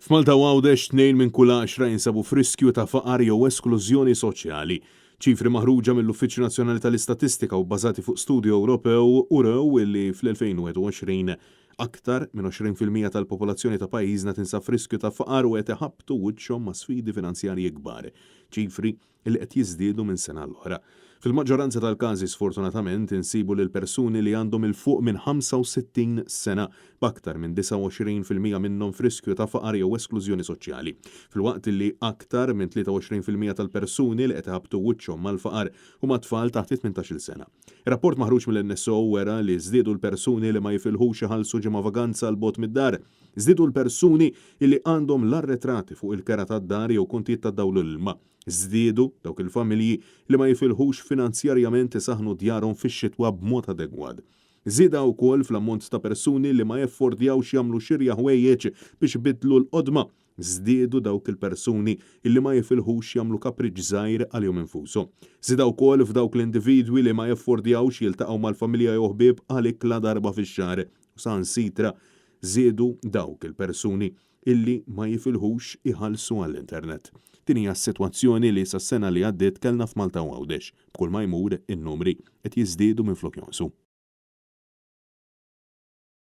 F'Malta u Għawdex tnejn minn kull għaxra jinsabu f'riskju ta' faqar jew esklużjoni soċjali. Ċifri maħruġa mill-Uffiċċju Nazzjonali tal-Istatistika u bbażati fuq studju Ewropew urew li fl-2021 aktar minn 20% tal-popolazzjoni ta' pajjiżna tinsab f'riskju ta' faqar u qed iħabbtu wiċċhom ma' sfidi finanzjarji kbar. Ċifri li qed jiżdiedu minn sena għall-oħra. Fil-maġġoranza tal-każi sfortunatament insibu lil persuni li għandhom 'il fuq minn 65 sena, b'aktar minn 29% minnhom f'riskju ta' faqar jew esklużjoni soċjali. Filwaqt li aktar minn 23% tal-persuni li qed iħabbtu wiċċhom mal-faqar huma tfal taħt it-tmintax-il sena. Ir-rapport maħruġ mill-NSO wera li żdiedu l-persuni li ma jifilħux iħallsu ġimgħa vaganza 'l bogħod mid-dar. Żdiedu l-persuni li għandhom l-arretrati fuq il-kera tad-dar jew kontijiet tad-dawl u l-ilma. Żdiedu dawk il-familji li ma jifilħux finanzjarjament isaħħnu djarhom fix-xitwa b'mod adegwat. Żieda wkoll fl-ammont ta' persuni li ma jaffordjawx jagħmlu xirja ħwejjeġ biex ibiddlu l-qodma. Żdiedu dawk il-persuni li ma jifilħux jagħmlu kapriċċ żgħir għalihom infushom. Żieda wkoll f'dawk l-individwi li ma jaffordjawx jiltaqgħu mal-familja jew ħbieb għal ikla darba fix-xahar. U saħansitra żiedu dawk il-persuni illi ma jifilħux iħallsu għall-internet. Din hija s-sitwazzjoni li sas-sena li għaddiet kellna f'Malta u Għawdex. B'kull ma jmur, in-numri qed jiżdiedu minflok jonqsu.